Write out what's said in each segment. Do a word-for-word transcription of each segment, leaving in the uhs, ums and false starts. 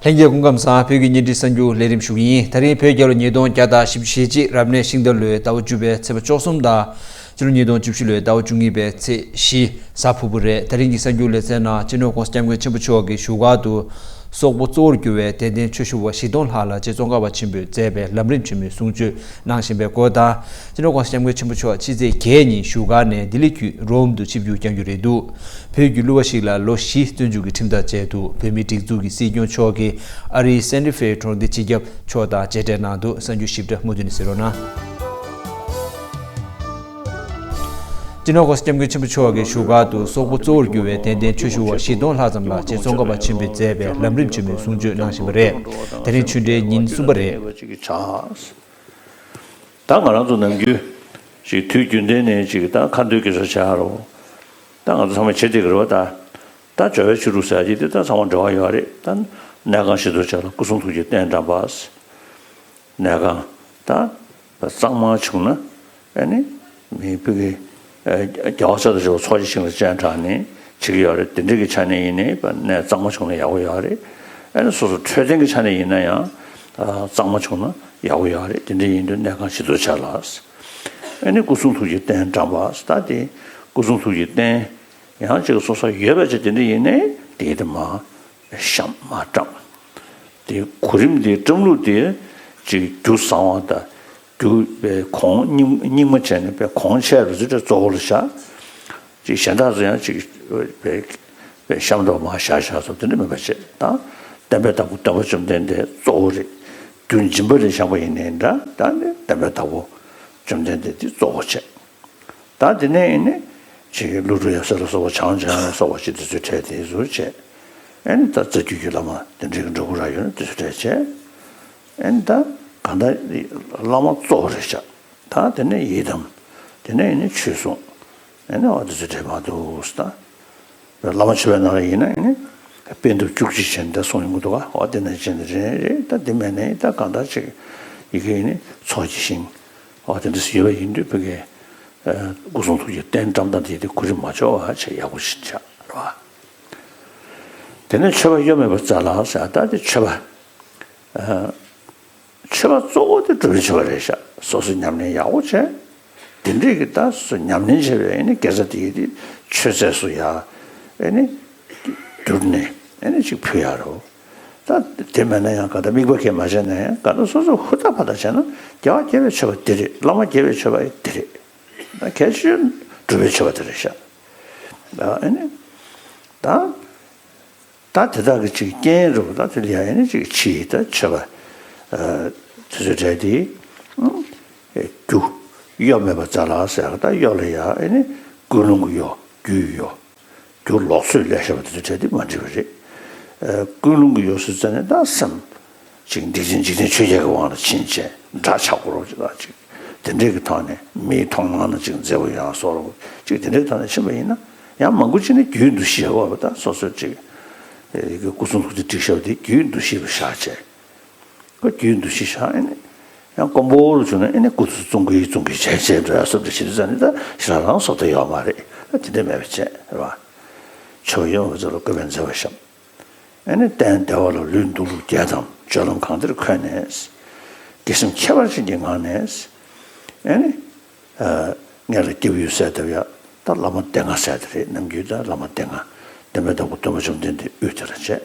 ལྷན་རྒྱས་སྐུ་ཁམས་བཟང་། བོད་ཀྱི་བརྙན་འཕྲིན་གསར་འགྱུར་ལས་རིམ་ཞུ་གི་ཡིན། ད་རིང་བོད་རྒྱལ་ལོ་ཉིས་སྟོང་བརྒྱ་དང་བཞི་བཅུ་ཞེ་གཅིག་རབ་གནས་ཤིང་རྟ་ལོའི་ཟླ་བ་བཅུ་པའི་ཚེས་པ་བཅུ་གསུམ་དང་། སྤྱི་ལོ་ཉིས་སྟོང་བཅུ་བཞི་ལོའི་ཟླ་བ་བཅུ་གཉིས་པའི་ཚེས་བཞི་གཟའ་ཕུར་བུ་རེད། ད་རིང་གི་གསར་འགྱུར་ལེ་ཚན་ནང་སྤྱི་ནོར་༸གོང་ས་༸སྐྱབས་མགོན་ཆེན་པོ་མཆོག་གི་བཞུགས་སྒར་དུ་སོག་པོ་གཙོ་བོར་གྱུར་བའི་དད་ལྡན་ཆོས་ཞུ་བ་བཞི་སྟོང་ལྷག་ལ་རྗེ་ཙོང་ཁ་པ་ཆེན་པོས་མཛད་པའི་ལམ་རིམ་ཆེན་མོའི་གསུང་ཆོས་གནང་བཞིན་པའི་སྐོར་དང་། སྤྱི་ནོར་༸གོང་ས་༸སྐྱབས་མགོན་ཆེན་པོ་མཆོག་ཕྱི་ཚེས་བརྒྱད་ཉིན་བཞུགས་སྒར་ནས་ལྡི་ལི་བརྒྱུད་རོམ་དུ་ཆིབས་བསྒྱུར་བསྐྱང་རྒྱུ་རེད་འདུག་བོད་ཀྱི་གླུ་བ་ཞིག་ལ་ལོ་བཞི་བརྩོན་འགྲུས་ཀྱི་ཁྲིམས་ཐག་བཅད་འདུག་བོད་མིའི་སྒྲིག་འཛུགས་ཀྱི་སྲིད་སྐྱོང་མཆོག་གིས་ཨ་རིའི་སན་ཏི་ཧྥེ་གྲོང་སྡེ་སྤྱི་ཁྱབ་མཆོག་དང་མཇལ་འཕྲད་གནང་འདུག་བསམ་རྒྱུ་ཞིབ་ཕྲ་མུ་མཐུད་ནས་གསན་རོགས་གནང་། སྤྱི་ནོར་༸གོང་ས་༸སྐྱབས་མགོན་ཆེན་པོ་མཆོག་གི་བཞུགས་སྒར་དུ་སོག་པོ་གཙོ་བོར་གྱུར་བའི་དད་ལྡན་ཆོས་ཞུ་བ་བཞི་སྟོང་ལྷག་ཙམ་ལ་རྗེ་ཙོང་ཁ་པ་ཆེན་པོས་མཛད་པའི་ལམ་རིམ་ཆེན་མོའི་གསུང་ཆོས་གནང་བཞིན་པ་རེད། དེ་རིང་ཆོས་འབྲེལ་ཉིན་གསུམ་པ་རེད། ད་ང་རང་ཚོ་ནམ་རྒྱུན་ཅིག་དུས་རྒྱུན་ལྡན་ནས་ཅིག་ད་ཁ་འདོན་སྐད་ཆ་བྱ་རོགས། ད་ང་ཚོ་ཚང་མས་བྱེད་བསྡད་ཀྱི་རེད་བ། ད་ད་སྦྱོར་བའི་ཆོས་དྲུག་ཟེར་གྱི་དེ་ད་ཚང་མ་འབྲེལ་བ་ཡོད་རེད། ད་གནས་ཁང་བཞི་སྟོང་བྱས་ལ་སྐུ་གསུང་ཐུགས་ཀྱི་རྟེན་བཀྲམ་པ། གནས་ཁང་ད་གཙང་མ་བྱུང་ན་ཨ་ནི་མི་ཕ་གི་རྒྱལ་བ་ཚ་དང་བཅས་པ་ཚོགས་ཀྱི་ཞིང་ལ་སྤྱན་དྲངས་ནས་བྱེད་ཀྱི་ཡོད་རེད། དེ་འདྲ་གི་ཆ་ནས་ཡིན་ནའི་གནས་གཙང་མ་བྱུང་ན་ཡག་པོ་ཡོད་རེད། ཨ་ནི་སོ་སོ་འཕྲོད་བསྟེན་གྱི་ཆ་ནས་ཡིན་ན་ཡང་གཙང་མ་བྱུང་ན་ཡག་པོ་ཡོད་རེད། དེ་འདྲ་ཡིན་དུས་གནས་ཁང་བཞི་སྟོང་བྱས་ལ། ཨ་ནི་སྐུ་གསུང་ཐུགས་ཀྱི་རྟེན་བཀྲམ་པ། ད་དེ་སྐུ་གསུང་ཐུགས་ཀྱི་རྟེན་ཡང་ཅིག་སོ་སོ་ཡོད་པ་ཅིག་དེ་འདྲ་ཡིན་ནའི་དེ་དེ་མ་བཤམས་མ་བཀྲམ། དེ་གོ་རིམ་དེ་བཀྲམ་ལུགས་དེ་ཅིག་རྒྱུ་བཟང་བ་དང་རྒྱུ་པའི་གོང་རྙིང་རྙིང་མ་བྱས་ནས་པའི་གོང་ཆེ་རུ་ཚུལ་གཙོ་བོ་ལ་བཞག་ཅིག་གཞན་དག་ཚོ་ཡང་ཅིག་པའི་པའི་བཤམས་འདྲ་བ་མ་བཞག་བཞག་སོགས་དེ་འདྲ་མེད་པ་བྱས། ད་བསྟན་པའི་བདག་པོ་སྟོན་པ་བཅོམ་ལྡན་འདས་གཙོ་བོ་རེད། རྒྱུ་འབྱིན་པ་ལས་བཞེངས་པ་ཡིན་ནའི་འདྲ། ད་ནི་བསྟན་པའི་བདག་པོ་བཅོམ་ལྡན་འདས་དེ་གཙོ་བོ་བྱས། ད་དེ་ནས་ཨེ་ནི་ཅིག་ཀླུ་སྒྲུབ་ཡབ་སྲས་ལ་སོགས་པ་བྱང་ཆུབ་ལ་སོགས་པ་ཅིག་དེ་ཚོའི་གྲས་དེ་ཟུར་བྱས། ཨེ་ནི་ད་རྩ་རྒྱུད་ཀྱི་བླ་མ་དེ་འདྲའི་གི་འགྲོ་ཀུན་ར་ཡོད་ན་དེ་ཚོའི་གྲས་བྱས། ཨེ་ནི་ད་གང་ལྟར་བླ་མ་གཙོ་བོ་རེད་བཞག་ད་དེ་ནས་ཡི་དམ། དེ་ནས་ཨེ་ནི་ཆོས་སྲུང་། ཨེ་ནི་འོ་དེ་ཚོའི་གྲས་མ་འདུག་ད། བླ་མ་མཆོད་པའི་ནང་ལ་ཡིན་ན་ནི། པཎ་གྲུབ་བཅུ་གཅིག་ཅན་དེ་གསུངས་ཡོང་གི་འདུག་ག་འོ་དེ་ནས་ཅན་དེ་རེད་རེད། ད་དེ་མེད་ནའི་ད་གང་ལྟར་ཅིག་ཡི་གེ་ནི་ཚོགས་ཀྱི་ཤིང་། འོ་དེ་འདྲ་ཡོད་པ་ཡིན་དུས་བོད་ཀྱི་སྐུ་གསུང་ཐུགས་ཀྱི་རྟེན་བཀྲམ་སྟངས་དེ་དེ་གོ་རིམ་མ་འཆོལ་བ་བྱས་ཡག་པོ་ཞིག་བྱ་རེད་བ། དེ་ནས་མཆོད་པ་གཡོ་མེད་པར་སྩལ་ལ་ཟེར། ད་དེ་མཆོད་པ། མཆོད་པ་གཙོ་བོ་དེ་སྒྲུབ་པའི་མཆོད་པ་རེད་ཤག་སོ་སོ་ཉམས་ལེན་ཡག་པོ་བྱས། དེ་འདྲས་ཀྱི་ད་སོ་ཉམས་ལེན་བྱས་པའི་ཨེ་ནི་དགེ་རྩ་དེ་ཡི་དེ་མཆོད་རྫས་སུ་ཡ་ཨེ་ནི་བསྒྱུར་ནས་ཨེ་ནི་ཅིག་ཕུལ་ཡ་རོ། ད་དེ་མེད་ན་ཡང་ག་ད་དམིགས་པ་གས་མ་བྱས་ན་ཡང་ག་ད་སོ་སོ་ཧུར་ཐག་ཕར་ཐག་བྱས་ན་རྒྱལ་བ་དགྱེས་པའི་མཆོད་པ་དེ་རེད། བླ་མ་དགྱེས་པའི་མཆོད་པ་དེ་རེད། ད་གལ་ཆེ་ཤོས་སྒྲུབ་པའི་མཆོད་པ་དེ་རེད་ཤག་ཨེ་ནི་ད། ད་དེ་དག་གི་ཅིག་རྐྱེན་རེད་པ། ད་དེ་ལ་ཡང་ཨེ་ནི་ཅིག་ཕྱི་ཡི་ད་མཆོད་པ། དེ་ཚོའི་གྲས་དེ། རྒྱུ་གཡོ་མེད་པར་སྩལ་ལ་ཟེར། ད་གཡོ་ལ་ཡང་ཨེ་ནི་ཀུན་སློང་གི་གཡོ། རྒྱུའི་གཡོ། རྒྱུ་ལོག་འཚོས་ལས་བྱེད་པ་དེ་ཚོའི་གྲས་དེ་མ་འགྲིག་པ་རེད། ཀུན་སློང་གི་གཡོ་ཟེར་ཙ་ནས་ད་སེམས། ཅིག་སྡིག་ཅན་འཇིག་རྟེན་ཆོས་བརྒྱད་ཀྱི་དབང་ལ་ཕྱིན་བྱས་དགྲ་ཆགས་དགོས་རོགས་ཅིག་ལ་ཅིག་དེ་འདྲས་ཀྱི་ཐོག་ནས་མིའི་མཐོང་སྣང་ན་ཅིག་མཛེས་པོ་ཡོང་སོགས་རོགས་ཅིག་དེ་འདྲས་ཀྱི་ཐོག་ནས་ཕྱིན་པ་ཡིན་ན་ཡང་མང་པོ་ཅིག་ནི་རྒྱུའི་འདུ་ཤེས་ཡོད་པ། ད་སོ་སོའི་ཅིག་སྐུ་གསུང་ཐུགས་ཀྱི་སྒྲིག་ཞབས་དེ་རྒྱུའི་འདུ་ཤེས་རུ་བཞག་བྱས། ཁོ་རྒྱུའི་འདུ་ཤེས་བཞག་ཨེ་ནི་ཡང་དཀོན་པོ་རུ་བྱུང་ན་ཨེ་ནི་སྐུ་ཚེ་བཙོང་གི་བཙོང་གི་བྱས་བྱས་འགྲོ་ཡ་སོགས་དེ་ཞིག་རེད་ཙང་ནི་ད་ཞེ་དྲག་རང་བཟོ་ལྟ་ཡོད་མ་རེད། ད་དེ་འདྲས་མེད་པ་བྱས་རེད་བ། མཆོད་པ་ཡོང་བ་ཚོ་ལ་བཀོད་པའི་མཛད་པ་བཤམས། ཨེ་ནི་སྟན་བདེ་བ་ལ་ལུས་འདུག་ལུགས་བརྒྱད་དང་སྤྱོད་ལམ་གང་བདེར་འཁོད་ནས། དགེ་སེམས་ཁྱད་པར་ཅན་གྱི་ངང་ནས། ཨེ་ནི། ཨ། སྔས་ལ་སྐྱབས་ཡུལ་གསལ་བཏབ་ཡ། ད་བླ་མ་སྡེ་ལྔ་གསལ་དེ་རེད། ནམ་རྒྱུན་ད་བླ་མ་སྡེ་ལྔ། བསྟན་པའི་བདག་པོ་སྟོན་པ་བཅོམ་ལྡན་འདས་དབུས་དེ་ལ་བྱས།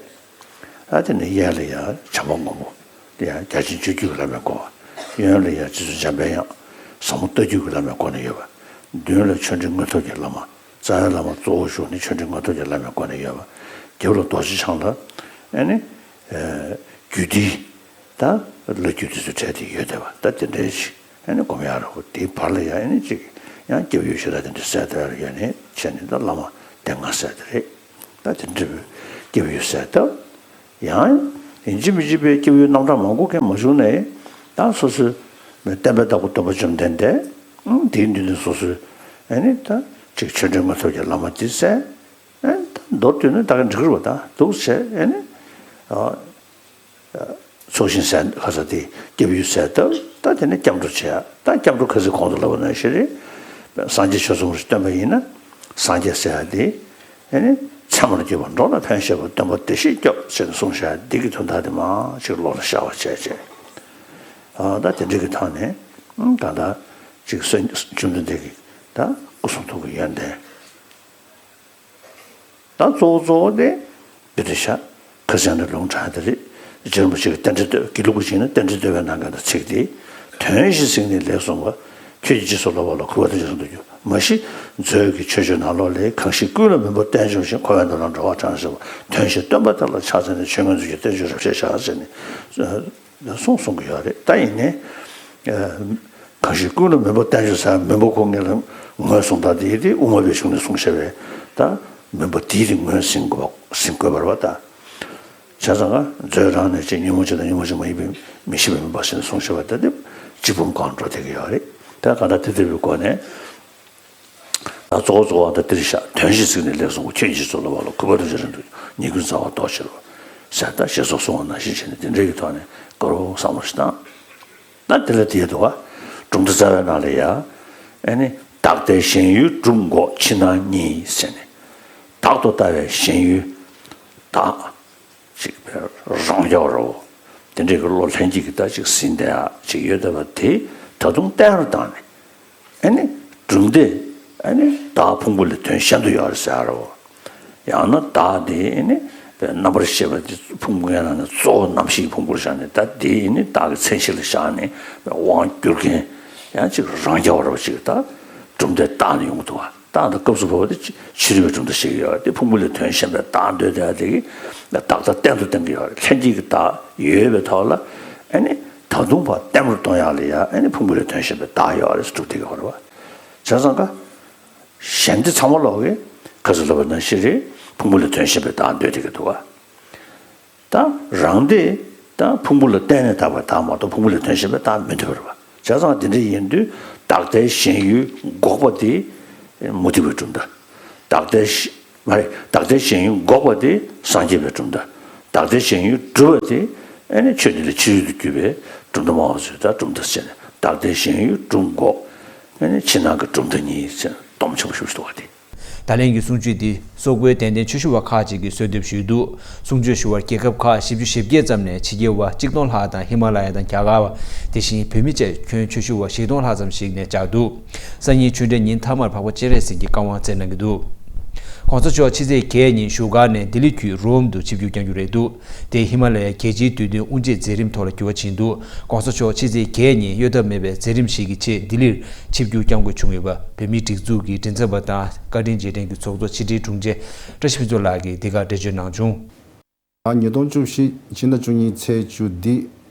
ཨ་དེ་ནས་གཡས་ལ་ཡ་བྱམས་པ་མགོན་པོ། དེ་ཡང་རྒྱ་ཆེན་སྤྱོད་བརྒྱུད་ཀྱི་བླ་མའི་སྐོར་བ། གཡོན་ལ་ཡ་རྗེ་བཙུན་འཇམ་དཔལ་དབྱངས། ཟབ་མོ་ལྟ་བརྒྱུད་ཀྱི་བླ་མའི་སྐོར་ནས་ཡོད་པ། མདུན་ལ་ཆོས་འབྲེལ་དངོས་ཐོབ་ཀྱི་བླ་མ། རྩ་བའི་བླ་མ་གཙོ་བོ་བཞུགས་ནས་ཆོས་འབྲེལ་དངོས་ཐོབ་ཀྱི་བླ་མའི་སྐོར་ནས་ཡོད་པ། རྒྱབ་ལ་རྡོ་རྗེ་འཆང་ལ། ཨེ་ནི། རྒྱུད་སྡེའི། ད་བླ་བརྒྱུད་དེ་ཚོའི་གྲས་དེ་ཡོད་བསྡད་པ། ད་དེ་འདྲའི་ཞིག་ཨེ་ནི་སྒོམ་ཡག་རེད། དེའི་བར་ལ་ཡང་ཨེ་ནི་ཅིག་ཡང་སྐྱབས་ཡུལ་ཞེ་དྲག་དེ་འདྲ་གསལ་བསྡད་ཡོད་ནི་བྱས་ནས་ད་བླ་མ་སྡེ་ལྔ་གསལ་དེ་རེད། ད་དེ་འདྲའི་སྐྱབས་ཡུལ་གསལ་བསྡད། ཡང་ཡིན་གཅིག་མིན་གཅིག་པའི་སྐྱབས་ཡུལ་རྣམ་གྲངས་མང་པོ་གས་མ་བྱུང་ནའི་ད་སོ་སོའི་བསྟན་པའི་བདག་པོ་སྟོན་པ་བཅོམ་ལྡན་འདས། དེའི་མདུན་དུ་སོ་སོའི་ཨེ་ནི་ད་ཅིག་ཆོས་འབྲེལ་དངོས་ཐོབ་ཀྱི་བླ་མ་དེ་གསལ། ཨེ་ད་མདོར་བསྡུས་ན་ད་ག་འགྲིག་གི་རེད་པ། ད་འདུག་བྱས་ཨེ་ནི། ཚོགས་ཞིང་གསལ་ཁ་ས་དེ་སྐྱབས་ཡུལ་གསལ་བཏབ། ད་དེ་ནས་སྐྱབས་འགྲོ་བྱེད་ཡ། ད་སྐྱབས་འགྲོ་ཁ་སང་གོང་དུ་ལབ་པ་ནང་བཞིན་རེད། སངས་རྒྱས་ཆོས་ཚོགས་རེ་བསྟེན་པ་ཡིན་ན་སངས་རྒྱས་ཟེར་ཡ་དེ་ཨེ་ནི་ ཚད་མར་གྱུར་པ་འགྲོ་ལ་ཕན་བཞེད་པ། སྟོན་པ་བདེ་གཤེགས་སྐྱོབ་ཟེར་ནས་གསུངས་བཞག་འདི་གི་དོན་དག་དེ་མར་ཅིག་བློ་ལ་ཤར་བ་བྱས་བྱས། ཨ་ད་དེ་འདྲ་གི་ཐོག་ནས་ད་ལྟ་ཅིག་སོན་བཅོམ་ལྡན་འདས་ཀྱི་ད་སྐུ་གསུང་ཐུགས་ཀྱི་ཡོན་ཏན། ད་གཙོ་བོ་གཙོ་བོ་དེ་འདི་རེད་ཤག་ཁ་སང་ནས་ལུང་དྲངས་དེ་རེད། རྗེ་རིན་པོ་ཆེ་གི་རྟེན་འབྲེལ་བསྟོད། དགེ་ལུགས་པ་ཞིག་ནི་རྟེན་འབྲེལ་བསྟོད་པའི་ནང་གི་ད་ཚིག་དེ། དོན་བཞི་གཟིགས་ནས་ལེགས་གསུངས་པ། ཁྱོད་ཀྱིས་རྗེས་སུ་སློབ་པ་ལ། གུས་པ་དང་རྗེས་སུ་འདུད་རྒྱུ། མ་གཞི་མཛོད་ཀྱི་མཆོད་བརྗོད་ནང་ལོགས་ལ། གང་ཞིག་ཀུན་ལ་མོས་པ་བསྟན་བྱུང་ཞིང་། འཁོར་བའི་ནང་འགྲོ་བ་གྲངས་ལས་འདས་པ། དོན་བཞིན་སྟོན་པ་དེ་ལ་ཕྱག་འཚལ་ནས། ཆོས་མངོན་མཛོད་ཀྱི་བསྟན་བཅོས་རབ་བཤད་བཞག་ཟེར་ནས། གསུངས་གསུང་གི་ཡོད་རེད། ད་ཡིན་ནའི། གང་ཞིག་ཀུན་ལ་མོས་པ་བསྟན་བྱུང་ཟེར། མོས་པ་ཁོ་ངེད་ལ་ངོས་བཟུང་སྟངས་དེ་ཡིན་ཏེ། དབུ་མ་པའི་གཞུང་ནས་གསུངས་བཞག་པས། ད་མོས་པ་དེའི་རིགས་ངོས་ཟིན་དགོས་ཟིན་དགོས་པ་རེད་པ། ད་བྱས་ཙང་ཀ་མཛོད་རང་ནས་ཅིག་ཉོན་མོངས་ཅན་དང་ཉོན་མོངས་ཅན་མ་ཡིན་པའི་མི་ཤེས་པའི་མོས་པ་ཟེར་ནས་གསུངས་བཞག་པ། ད་དེ་གཅིག་པུ་གང་འགྲོ་བསྡད་ཀྱི་ཡོད་རེད། ད་གང་ལྟར་དེ་ལྟ་བུའི་སྒོ་ནས། ད་གཙོ་བོ་གཙོ་བོ་ད་འདིར་བཞག་དོན་བཞི་གཟིགས་ནས་ལེགས་གསུངས་པ། ཁྱོད་ཀྱིས་རྗེས་སུ་སློབ་པ་ལ། གུས་པ་དང་རྗེས་སུ་འདུད་རྒྱུ། ཉེས་ཀུན་བྱང་བའི་སྟོབས་ཆེར་སྤེལ། ཟེར་ད་ཞེས་སོགས་གསུངས་པ་ནང་བཞིན་བྱས་ནས་དེ་འདྲ་གི་ཐོག་ནས་དགའ་རབ་བསམ་བློ་ཞིག་བཏང་། ད་དེ་ལ་དེའི་འདུག་ག་གྲུབ་མཐའ་རྩ་བའི་ནང་ལ་ཡ། ཨེ་ནི་བདག་ལྟའི་ཞེན་ཡུལ་སྒྲུབ་འགོག་ཕྱི་ནང་གཉིས་ཟེར་ནས། བདག་ཏུ་ལྟ་བའི་ཞེན་ཡུལ་བདག་ཅིག་རང་རྐྱ་བ་རོ། དེ་འདྲའི་གི་བློ་ལྷན་སྐྱེས་ཀྱི་ད་ཅིག་ཟིན་བསྡད་ཡ་ཅིག་ཡོད་བསྡད་པ་དེ་ད་དུང་བརྟན་རུ་བཏང་ནས། ཨེ་ནི་གྲུབ་མཐས་ཨེ་ནི་བདག་ཕུང་པོ་ལས་དོན་གཞན་དུ་ཡོད་རེད་ཟེར་ཡ་རོ། ཡང་ན་བདག་དེ་ཨེ་ནི་རྣམ་པར་ཤེས་པ་དེ་ཕུང་པོའི་ནང་ནས་གཙོ་བོ་རྣམ་ཤེས་ཕུང་པོར་བཞག་ནས། ད་དེ་ཨེ་ནི་བདག་གི་མཚན་གཞི་ལ་བཞག་ནས་དབང་བསྒྱུར་མཁན་ཡང་ཅིག་རང་རྐྱ་བ་རོ་ཅིག་ད་གྲུབ་མཐའི་རྟགས་ནི་ཡོང་གི་འདུག་ག་ད་ལྟ་སྐབས་སུ་བབ་པ་དེ་ཕྱི་རོལ་པའི་གྲུབ་མཐའ་ཞིག་ཡོད་རེད། དེ་ཕུང་པོ་ལས་དོན་གཞན་པའི་བདག་འདོད་དེ་ཡ་དེ་གིས་བདག་ལྟ་གཏན་དུ་བསྟན་གྱི་ཡོད་རེད། ལྷན་སྐྱེས་ཀྱི་བདག་ཡོད་པའི་ཐོག་ལ་ཨེ་ནི་ད་དུང་ཕར་བརྟན་པོར་གཏོང་ཡག་ལ་ཡ་ཨེ་ནི་ཕུང་པོ་ལས་དོན་གཞན་པའི་བདག་ཡོད་རེད་ཟེར་གྲུབ་བསྡད་ཀྱི་ཡོད་རེད་པ། བྱས་ཙང་ཀ་གཞན་དེ་ཚང་མ་ལོག་གི་ཁ་སང་ལབ་པ་ནང་བཞིན་རེད། ཕུང་པོ་ལས་དོན་གཞན་པའི་བདག་འདོད་བསྡད་ཀྱི་འདུག་ག་ད་རང་དེ་ད་ཕུང་པོ་ལ་བརྟེན་ནས་བཏགས་པའི་བདག་མ་གཏོགས་ཕུང་པོ་ལས་དོན་གཞན་པའི་བདག་མི་འདོད་པ་རེད་པ། བྱས་ཙང་དེ་འདྲ་ཡིན་དུས་བདག་ལྟའི་ཞེན་ཡུལ་འགོག་པ་དེ་མུ་སྟེགས་པའི་གྲུབ་མཐའ། བདག་ལྟའི་ཞེ་མ་རེད། བདག་ལྟའི་ཞེན་ཡུལ་འགོག་པ་དེ་སངས་རྒྱས་པའི་གྲུབ་མཐའ། བདག་ལྟའི་ཞེན་ཡུལ་སྒྲུབ་པ་དེ་ཨེ་ནི་ཆོས་འདི་ལས་ཕྱི་རོལ་དུ་གྱུར་པའི་གྲུབ་མཐའ་སྨྲ་བ་ཚོས་ད་གྲུབ་མཐའ་ཟེར་ནས། བདག་ལྟའི་ཞེན་ཡུལ་སྒྲུབ་འགོག་ཨེ་ནི་ཕྱི་ནང་གི་གྲུབ་མཐའ་གཉིས་ཟེར་ནས་སྡོམ་ཆེན་པོ་ཞིག་འདུག་ག་དེ། ད་ལན་གྱི་གསུང་ཆོས་འདི་སོག་པོའི་དད་ལྡན་ཆོས་ཞུ་བ་ཁག་ཅིག་གིས་གསོལ་འདེབས་ཞུས་འདུག་གསུང་ཆོས་ཞུ་བར་རྒྱལ་ཁབ་ཁག་བཞི་བཅུ་ཞེ་བརྒྱད་ཙམ་ནས་ཕྱི་རྒྱལ་བ་གཅིག་སྟོང་ལྷག་དང་། ཧི་མ་ལ་ཡ་དང་རྒྱ་གར་བ། དེ་བཞིན་བོད་མི་བཅས་ཁྱོན་ཆོས་ཞུ་བ་བཞི་སྟོང་ལྷག་ཙམ་ཞིག་ནས་བཅར་འདུག་སང་ཉིན་ཆོས་འབྲེལ་ཉིན་མཐའ་མར་འཕགས་པ་སྤྱན་རས་གཟིགས་ཀྱིས་བཀའ་དབང་སྩལ་གནང་གི་འདུག་གོང་ས་མཆོག་ཕྱི་ཚེས་བརྒྱད་ཉིན་བཞུགས་སྒར་ནས་ལྡི་ལི་བརྒྱུད་རོམ་དུ་ཆིབས་བསྒྱུར་བསྐྱང་རྒྱུ་རེད་འདུག་དེ་ཧི་མ་ལ་ཡའི་རྒྱལ་སྤྱིའི་དུས་སྟོན་དབུ་འབྱེད་མཛད་རིམ་ཐོག་ལ་འགྱུར་བ་ཕྱིན་འདུག་གོང་ས་མཆོག་ཕྱི་ཚེས་བརྒྱད་ཉིན་གཡོལ་ཐབས་མེད་པའི་མཛད་རིམ་ཞིག་གི་ཆེད་ལྡི་ལིར་ཆིབས་བསྒྱུར་བསྐྱང་དགོས་བྱུང་ཡོད་པ། བོད་མིའི་སྒྲིག་འཛུགས་ཀྱི་མགྲིན་ཚབ་པ་དང་བཀའ་དྲིན་རྗེས་དྲན་གྱི་ཚོགས་གཙོ་ཕྱི་དྲིལ་དྲུང་ཆེ་བཀྲ་ཤིས་ཕུན་ཚོགས་ལགས་ཀྱིས་འདི་གར་འགྲེལ་བརྗོད་གནང་བྱུང་། ཉིས་སྟོང་བཅུ་བཞི་སྤྱི་ཟླ་བཅུ་གཉིས་ཚེས་བཅུ་འདི་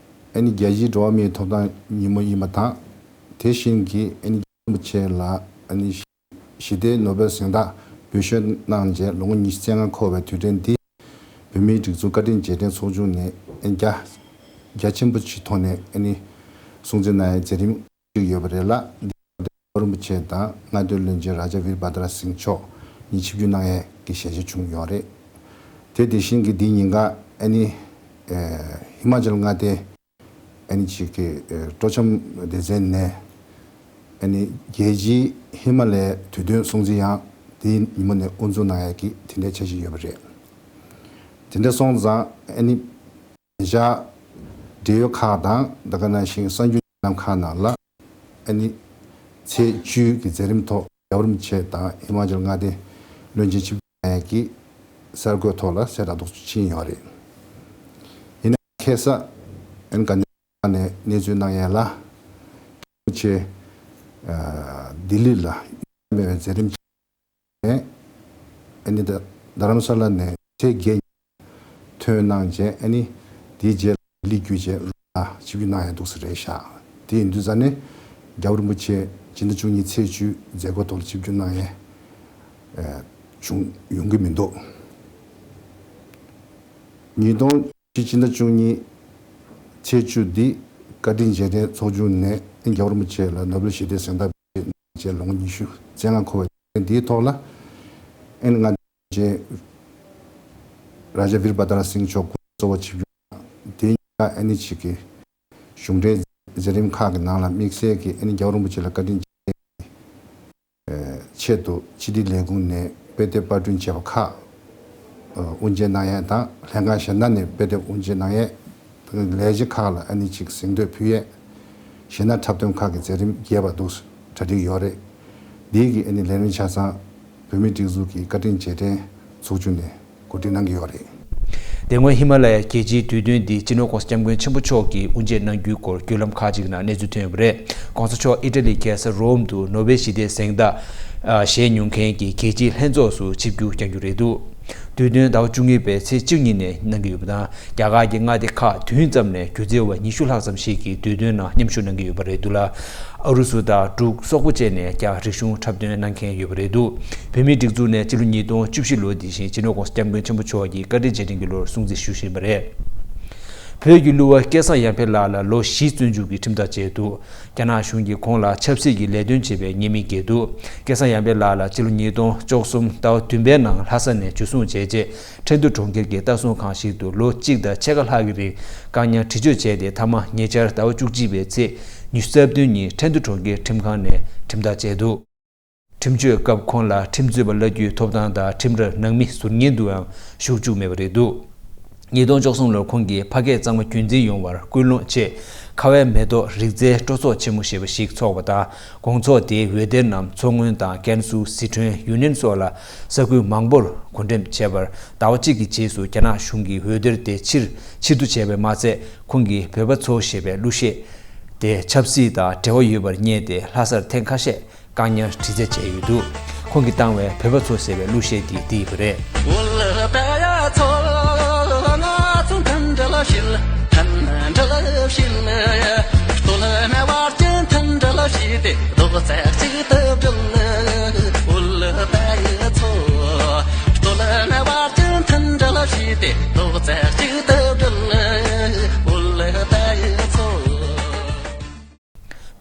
ཨ་ནི་རྒྱལ་སྤྱིའི་འགྲོ་བ་མིའི་ཐོབ་ཐང་ཉིན་མོ་ཡིན་པ་དང་། དེ་བཞིན་གྱི་ཨ་ནི་རིན་པོ་ཆེ་ལ་ཨ་ནི་ཞི་བདེའི་ནོ་བེལ་གཟེངས་རྟགས་འབུལ་བཞེས་གནང་རྗེས་ལོ་ངོ་ཉི་ཤུ་རྩ་ལྔ་འཁོར་བའི་དུས་དྲན་འདི། བོད་མིའི་སྒྲིག་འཛུགས་བཀའ་དྲིན་རྗེས་དྲན་ཚོགས་ཆུང་ནས་རྒྱ་རྒྱ་ཆེན་པོ་ཞིག་ཐོག་ནས་ཨ་ནི་སྲུང་བརྩི་གནང་ཡའི་མཛད་རིམ་ཞིག་ཡོད་པ་རེད་ལ། འདི་རྒྱལ་བ་རིན་པོ་ཆེ་དང་མངའ་སྡེའི་བློན་ཆེན་རཱ་ཇ་བིར་བྷ་དྲ་སིང་མཆོག་གཉིས་ཆིབས་བསྒྱུར་གནང་ཡས་ཀྱི་ཞལ་བཞེས་བྱུང་ཡོད་རེད། དེ་དེ་བཞིན་གྱི་འདིའི་ཉིན་ཀ་ཨ་ནི་ཧི་མ་ཅལ་མངའ་སྡེ་ཨ་ནི་ཅིག་གི་སྤྲོ་འཆམ་སྡེ་ཚན་ནས་ཨ་ནི་རྒྱལ་སྤྱིའི་ཧི་མ་ལ་ཡའི་དུས་སྟོན་སྲུང་བརྩི་ཡང་དེའི་ཉིན་མོ་ནས་དབུ་འཛུགས་གནང་ཡས་ཀྱི་དེ་འདྲའི་འཆར་གཞི་ཡོད་པ་རེད། དེ་འདྲ་སོང་ཙང་ཨ་ནི་ཉེ་ཆར་འབྲེལ་ཡོད་ཁག་དང་དེ་ག་ནང་བཞིན་གསར་འགྱུར་བརྒྱུད་ལམ་ཁག་ནང་ལ་ཨ་ནི་ཚེས་བཅུའི་གི་མཛད་རིམ་ཐོག་རྒྱལ་བ་རིན་པོ་ཆེ་དང་ཧི་མ་ཅལ་མངའ་སྡེའི་བློན་ཆེན་ཆིབས་བསྒྱུར་གནང་ཡས་ཀྱི་གསར་འགོད་ཐོག་ལ་གསལ་བསྒྲགས་འདུག་ཕྱིན་ཡོད་རེད། ཡིན་ནའི་ཁ་སང་ཨ་ནི་དགའ་ལྡན་ནས་གནས་ཚུལ་གནང་ཡས་ལ། རིན་པོ་ཆེ་ལྡི་ལི་ལ་མེད་པའི་མཛད་རིམ་ནས་ཨ་ནི་རྡ་རམ་ས་ལ་ནས་ཚེས་བརྒྱད་ཉིན་ཐོན་གནང་རྗེས་ཨ་ནི་དེའི་རྗེས་ལ་ལྡི་ལི་བརྒྱུད་རྗེས་ལ་ཆིབས་བསྒྱུར་གནང་ཡས་འདུག་ས་རེད་ཤག་དེ་ཡིན་དུས་ཙ་ནས་རྒྱལ་བ་རིན་པོ་ཆེ་སྤྱི་ཟླ་བཅུ་གཉིས་ཚེས་བཅུའི་མཛད་སྒོ་ཐོག་ལ་ཆིབས་བསྒྱུར་གནང་ཡས་བྱུང་ཡོང་གི་མི་འདུག་ཉིས་སྟོང་བཞི་སྤྱི་ཟླ་བཅུ་གཉིས་ཚེས་བཅུ་འདི་བཀའ་དྲིན་རྗེས་དྲན་ཚོགས་ཆུང་ནས་རྒྱལ་བ་རིན་པོ་ཆེ་ལ་ནོ་བེལ་ཞི་བདེའི་གཟེངས་རྟགས་བྱས་ལོ་ངོ་ཉི་ཤུ་རྩ་ལྔ་འཁོར་བའི་དུས་དྲན་འདིའི་ཐོག་ལ་ཨ་ནི་སྔ་རྗེས་རཱ་ཇ་བིར་བྷ་དྲ་སིང་མཆོག་སྐུ་གཙོ་བོ་ཆིབས་བསྒྱུར་དེ་ཉིན་ཨ་ནི་ཅིག་གི་གཞུང་འབྲེལ་མཛད་རིམ་ཁག་གི་ནང་ལ་དམིགས་བསལ་གྱི་ཨ་ནི་རྒྱལ་བ་རིན་པོ་ཆེ་ལ་བཀའ་དྲིན་ཆེད་དུ་སྤྱི་བདེ་ལས་ཁུངས་ནས་དཔེ་དེབ་པར་སྐྲུན་བྱས་པ་ཁག་ དབུ་འབྱེད་གནང་ཡས་དང་ལྷན་ཁང་གཞན་དག་ནས་དཔེ་དེབ་དབུ་འབྱེད་གནང་ཡས། ལས་བྱེད་ཁག་ལ་ཨ་ནི་ཅིག་གཟེངས་བསྟོད་ཕུལ་ཡས། གཞན་ན་འཁྲབ་སྟོན་ཁག་གི་མཛད་རིམ་རྒྱས་པ་འདུག་གྲ་སྒྲིག་ཡོད་རེད། འདིའི་གི་ཨ་ནི་ལས་རིམ་ཆ་ཚང་བོད་མིའི་སྒྲིག་འཛུགས་ཀྱི་བཀའ་དྲིན་རྗེས་དྲན་ཚོགས་ཆུང་ནས་གོ་སྒྲིག་གནང་གི་ཡོད་རེད། དེ་སྔོན་ཧི་མ་ལ་ཡའི་རྒྱལ་སྤྱིའི་དུས་སྟོན་འདི་སྤྱི་ནོར་༸གོང་ས་༸སྐྱབས་མགོན་ཆེན་པོ་མཆོག་གིས་དབུ་འབྱེད་གནང་རྒྱུའི་སྐོར་བརྒྱུད་ལམ་ཁག་ཅིག་ནང་གནས་ཚུལ་ཐོན་ཡོད་པ་རེད། ༸གོང་ས་མཆོག་ཨི་ཊ་ལིའི་རྒྱལ་ས་རོམ་དུ་ནོ་བེལ་ཞི་བདེའི་གཟེངས་རྟགས་བཞེས་མྱོང་མཁན་གྱི་རྒྱལ་སྤྱིའི་ལྷན་ཚོགས་སུ་ཆིབས་བསྒྱུར་བསྐྱང་རྒྱུ་རེད་འདུག་དུས་སྟོན་ཟླ་བ་བཅུ་གཉིས་པའི་ཚེས་བཅུ་གཉིས་ནས་གནང་གི་ཡོད་པ་དང་། རྒྱ་གར་གྱི་མངའ་སྡེ་ཁག་བདུན་ཙམ་ནས་སྒྱུ་རྩལ་བ་ཉི་ཤུ་ལྷག་ཙམ་ཞིག་གིས་དུས་སྟོན་ནང་མཉམ་ཞུགས་གནང་གི་ཡོད་པ་རེད་འདུག་ལ། ཨ་རུ་སུ་དང་འབྲུག་སོག་པོ་བཅས་ནས་ཀྱང་རིག་གཞུང་འཁྲབ་སྟོན་གནང་མཁན་ཡོད་པ་རེད་འདུག་བོད་མིའི་སྒྲིག་འཛུགས་ནས་སྤྱི་ལོ་ཉིས་སྟོང་བཅུ་བཞི་ལོ་འདི་བཞིན་སྤྱི་ནོར་༸གོང་ས་༸སྐྱབས་མགོན་ཆེན་པོ་མཆོག་གི་བཀའ་དྲིན་རྗེས་དྲན་གྱི་ལོར་སྲུང་བརྩི་ཞུ་བཞིན་པ་རེད། བོད་ཀྱི་གླུ་བ་སྐལ་བཟང་ཡར་འཕེལ་ལགས་ལ་ལོ་བཞི་བཙོན་འཇུག་གི་ཁྲིམས་ཐག་བཅད་འདུག་རྒྱ་ནག་གཞུང་གིས་ཁོང་ལ་ཆབ་སྲིད་ཀྱི་ལས་དོན་བྱེད་པའི་ཉེས་མིང་འགེལ་འདུག་སྐལ་བཟང་ཡར་འཕེལ་ལགས་ལ་སྤྱི་ལོ་ཉིས་སྟོང་བཅུ་གསུམ་ཟླ་བ་བདུན་པའི་ནང་ལྷ་ས་ནས་འཇུ་བཟུང་བྱས་རྗེས། ཁྲེང་ཏུའུ་གྲོང་ཁྱེར་གྱི་ལྟ་སྲུང་ཁང་ཞིག་ཏུ་ལོ་གཅིག་དང་ཕྱེད་ཀ་ལྷག་གི་རིང་བཀག་ཉར་བྲོས་བྱོལ་བྱས་ཏེ། མཐའ་མ་ཉེ་ཆར་ཟླ་བ་བཅུ་གཅིག་པའི་ཚེས་ཉི་ཤུ་རྩ་བདུན་ཉིན་ཁྲེང་ཏུའུ་གྲོང་ཁྱེར་ཁྲིམས་ཁང་ནས་ཁྲིམས་ཐག་བཅད་འདུག་ཁྲིམས་གཅོད་སྐབས་ཁོང་ལ་ཁྲིམས་རྩོད་པ་གླ་རྒྱུའི་ཐོབ་ཐང་དང་ཁྲིམས་རར་ནང་མི་ཟུར་ཉན་དུའང་ཞུགས་བཅུག་མེད་པ་རེད་འདུག་ཉིས་སྟོང་བཅུ་གསུམ་ལོར་ཁོང་གིས་ཕ་སྐད་གཙང་མ་རྒྱུན་འཛིན་ཡོང་བར་སྐུལ་སློང་ཆེད། ཁ་བའི་མེ་ཏོག་རིག་རྩལ་སྤྲོ་ཚོགས་ཆེན་མོ་ཞེས་པ་ཞིག་འཚོགས་པ་དང་། དགོང་ཚོགས་དེའི་འོད་སྡེར་རྣམས་མཚོ་སྔོན་དང་ཀན་སུའུ། ཟི་ཁྲོན། ཡུན་ནན་སོགས་ལ་ས་ཁུལ་མང་པོར་གོ་འགྲེམས་བྱས་པར། ཟླ་བ་གཅིག་གི་རྗེས་སུ་རྒྱ་ནག་གཞུང་གིས་འོད་སྡེར་དེ་ཕྱིར་ཕྱིར་བསྡུ་བྱས་པས་མ་ཚད། ཁོང་གིས་བོད་པ་ཚོ་ཞེས་པའི་གླུ་གཞས་དེ་ཆབ་སྲིད་དང་འབྲེལ་བ་ཡོད་པར་བསྙད་དེ། ལྷ་སར་ཐེངས་ཁ་ཤས་བཀག་ཉར་དྲི་རྩད་བྱས་ཡོད་འདུག་ཁོང་གིས་བཏང་བའི་བོད་པ་ཚོ་ཟེར་བའི་གླུ་གཞས་དེ་འདི་ཡིན་པ་རེད།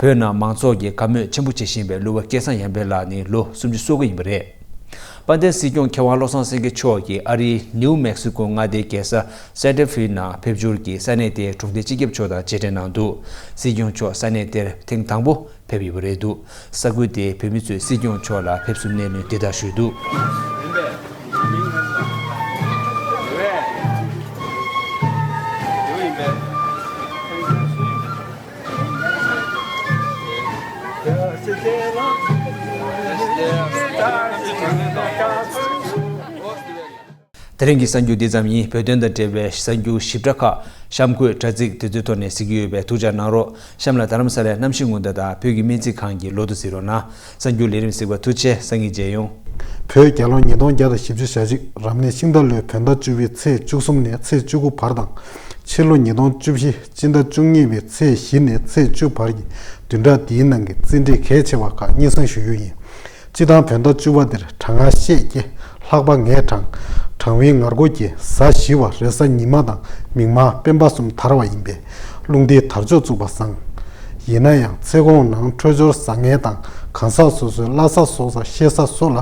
བོད་ནང་མང་ཚོགས་ཀྱིས་དགའ་མོས་ཆེན་པོ་བྱེད་བཞིན་པའི་གླུ་བ་སྐལ་བཟང་ཡར་འཕེལ་ལགས་ནི་ལོ་སུམ་ཅུ་སོ་དགུ་ཡིན་པ་རེད། དཔལ་ལྡན་སྲིད་སྐྱོང་མཁས་དབང་བློ་བཟང་སེང་གེ་མཆོག་གིས་ཨ་རིའི་ནིའུ་མེག་སི་ཀོ་མངའ་སྡེའི་རྒྱལ་ས་སན་ཏེ་ཧྥེ་ནང་ཕེབས་འབྱོར་གྱིས་ས་གནས་དེའི་གྲོང་སྡེ་སྤྱི་ཁྱབ་མཆོག་དང་མཇལ་འཕྲད་གནང་འདུག་སྲིད་སྐྱོང་མཆོག་ས་གནས་དེར་ཐེངས་དང་པོ་ཕེབས་ཡོད་པ་རེད་འདུག་ས་ཁུལ་དེའི་བོད་མི་ཚོས་སྲིད་སྐྱོང་མཆོག་ལ་ཕེབས་བསུ་སྣེ་ལེན་འདི་ལྟར་ཞུས་འདུག་དེ་རིང་གི་གསར་འགྱུར་འདི་ཙམ་ཡིན། བོད་དོན་དང་འབྲེལ་བའི་གསར་འགྱུར་ཞིབ་ཕྲ་ཁག་གཤམ་འཁོད་དྲ་ཚིགས་དེ་ཚོའི་ཐོག་ནས་གཟིགས་ཀྱི་ཡོད་པས་ཐུགས་ཅག་གནང་རོགས། གཤམ་ལ་རྡ་རམ་ས་ལའི་གནམ་གཤིས་སྔོན་བརྡ་དང་བོད་ཀྱི་སྨན་རྩིས་ཁང་གི་ལོ་ཐོ་གཟིགས་རོགས་གནང་། གསར་འགྱུར་ལས་རིམ་གཟིགས་པར་ཐུགས་རྗེ་ཆེ། སང་ཉིན་མཇལ་ཡོང་། བོད་རྒྱལ་ལོ་ཉིས་སྟོང་བརྒྱ་དང་བཞི་བཅུ་ཞེ་གཅིག་རབ་གནས་ཤིང་རྟ་ལོའི་བོད་ཟླ་བཅུ་པའི་ཚེས་བཅུ་གསུམ་ནས་ཚེས་བཅུ་དགུ་བར་དང་། ཕྱི་ལོ་ཉིས་སྟོང་བཅུ་བཞི་སྤྱི་ཟླ་བཅུ་གཉིས་པའི་ཚེས་བཞི་ནས་ཚེས་བཅུ་བར་གྱི་བདུན་ཕྲག་འདིའི་ནང་གི་རྩིས་འབྲས་གལ་ཆེ་བ་ཁག་སྙན་སེང་ཞུ་རྒྱུ་ཡིན། སྤྱི་བཏང་བོད་ཟླ་བཅུ་པ་འདིར་གྲང་ངར་ཤས་ཀྱིས་ལྷགས་པ་ངས་གྲང་། གྲང་བའི་ངར་སྒོ་གྱིས་གཟའ་ཞི་བ་རེས་གཟའ་ཉི་མ་དང་མིག་དམར་སྤེན་པ་གསུམ་དར་བ་ཡིན་པས། རླུང་རྟའི་དར་ལྕོག་བཙུགས་པ་བཟང་། ཡིན་ན་ཡང་ཚེ་གོང་ནང་འཕྲོད་སྦྱོར་བཟང་ངན་དང་གང་ཟག་སོ་སོའི་བླ་གཟའ་གཟུགས་གཟའ་གཤེད་གཟའ་སོགས་ལ་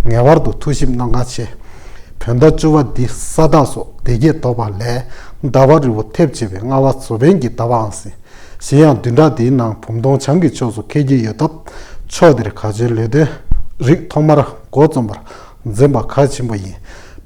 ངེས་པར་དུ་ཐུགས་ཞིབ་གནང་གལ་ཆེ། བོད་ཟླ་བཅུ་པ་འདི་ས་བདག་སོགས་བདེ་སྐྱིད་ཐོབ་པ་ལས་ཟླ་བ་རི་བོ་ཐེབས་ཆེ་བའི་ལྔ་པ་བཟོ་ལྡན་གྱི་ཟླ་བའང་ཟིན། གཞན་ཡང་བདུན་ཕྲག་འདིའི་ནང་བུམ་སྟོང་བྱང་གི་ཕྱོགས་སུ་འཁེལ་གྱི་ཡོད་སྟབས། ཕྱོགས་འདིར་ག་ཆེའི་ལས་དོན་རིགས་ཐོག་མར་འགོ་རྩོམ་པར་འཛེམ་པ་གལ་ཆེན་པོ་ཡིན།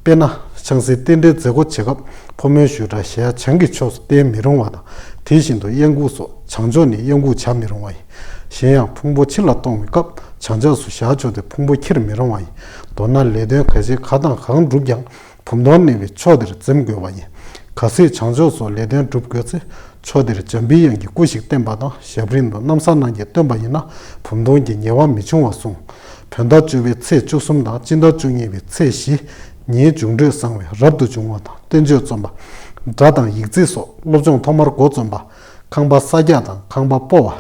དཔེར་ན། ཆང་སའི་རྟེན་འབྲེལ་མཛད་སྒོ་བྱེད་སྐབས་ཕོ་མོའི་བཞུགས་གྲལ་གཞལ་ཡས་བྱང་གི་ཕྱོགས་སུ་བསྟན་མི་རུང་བ་དང་། དེ་བཞིན་དུ་གཡས་འགུགས་སོགས་བྱང་ཕྱོགས་ནས་གཡས་འགུགས་བྱ་མི་རུང་བ་ཡིན། གཞན་ཡང་ཕུང་པོ་ཕྱི་ལ་གཏོང་བའི་སྐབས་བྱང་ཕྱོགས་སུ་བཞག་ཆོག་སྟེ་ཕུང་པོ་ཁྱེར་མི་རུང་བ་ཡིན། མདོར་ན་ལས་དོན་ག་ཆེ་ག་དང་གང་བསྒྲུབ་ཀྱང་། བུམ་སྟོང་གནས་པའི་ཕྱོགས་དེར་འཛེམ་དགོས་པ་ཡིན། གལ་སྲིད་བྱང་ཕྱོགས་སུ་ལས་དོན་སྒྲུབ་དགོས་ཚེ། ཕྱོགས་དེར་འཇམ་པའི་དབྱངས་ཀྱི་སྐུ་ཞིག་བསྟན་པ་དང་། ཞབས་རིམ་དུ་གནམ་ས་སྣང་བརྒྱད་སྟོན་པ་ཡིན་ན། བུམ་སྟོང་གི་ཉེ་བ་མི་འབྱུང་བར་གསུངས། བོད་ཟླ་བཅུ་པའི་ཚེས་བཅུ་གསུམ་དང་སྤྱི་ཟླ་བཅུ་གཉིས་པའི་ཚེས་བཞི། ཉིན་འབྱུང་འཕྲོད་བཟང་བས་རབ་ཏུ་འབྱུང་བ་དང་། བསྟན་བཅོས་རྩོམ་པ། སྒྲ་དང་ཡིག་རྩིས་སོགས་སློབ་སྦྱོང་ཐོག་མར་འགོ་རྩོམ་པ། ཁང་པ་གསར་རྒྱག་དང་ཁང་པ་སྤོ་བ།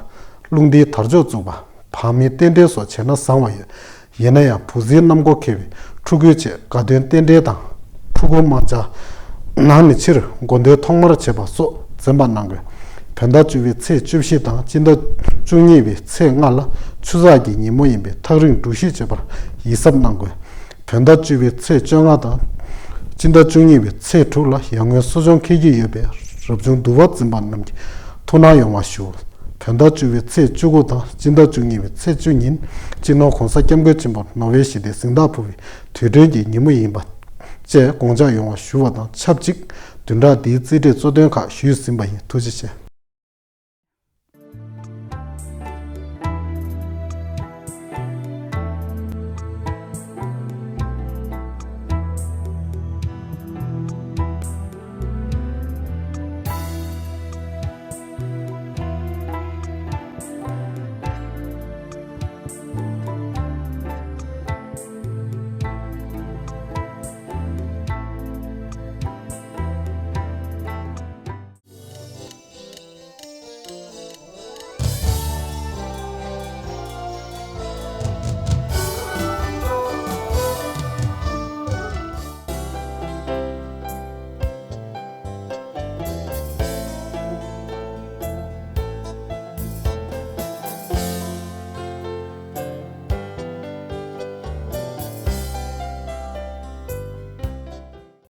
རླུང་རྟའི་དར་ལྕོག་བཙུགས་པ། བག་མའི་རྟེན་འབྲེལ་སོགས་བྱས་ན་བཟང་བ་ཡོད། ཡིན་ན་ཡང་བུ་ཚའི་གནམ་སྒོ་འཁེལ་བའི་ཕྲུ་གུའི་ཆེད་དགའ་སྟོན་རྟེན་འབྲེལ་དང་། ཕྲུ་གུ་དམར་འབྱར་ནང་ནས་ཕྱིར་དགོས་འདོད་ཐོག་མར་བྱེད་པ་སོགས་འཛེམ་པ་གནང་དགོས། བོད་ཟླ་བཅུ་པའི་ཚེས་བཅུ་བཞི་དང་སྤྱི་ཟླ་བཅུ་གཉིས་པའི་ཚེས་ལྔ་ལ་ཆུ་ཚགས་ཀྱི་ཉིན་མོ་ཡིན་པས་ཐག་རིང་འགྲུལ་བཞུད་བྱེད་པར་ཡིད་གཟབ་གནང་དགོས། བོད་ཟླ་བཅུ་པའི་ཚེས་བཅོ་ལྔ་དང་། སྤྱི་ཟླ་བཅུ་གཉིས་པའི་ཚེས་དྲུག་ལ་ཡར་སྔོན་གསོ་སྦྱོང་འཁེལ་གྱི་ཡོད་པས་རབ་བྱུང་འདུ་བ་འཛིན་པ་རྣམས་ཀྱིས་ཐུགས་སྣང་ཡོང་བ་ཞུ། བོད་ཟླ་བཅུ་པའི་ཚེས་བཅུ་དགུ་དང་སྤྱི་ཟླ་བཅུ་གཉིས་པའི་ཚེས་བཅུ་ཉིན་སྤྱི་ནོར་༸གོང་ས་༸སྐྱབས་མགོན་ཆེན་པོ་ནོ་བེལ་ཞི་བདེའི་གཟེངས་རྟགས་ཕུལ་བའི་དུས་དྲན་གྱི་ཉིན་མོ་ཡིན་པ། བཅས་དགོངས་འཇགས་ཡོང་བ་ཞུ་བ་དང་ཆབས་ཅིག་བདུན་ཕྲག་འདིའི་རྩིས་འབྲས་གཙོ་དོན་ཁག་ཞུས་ཟིན་པ་ཡིན། ཐུགས་རྗེ་ཆེ།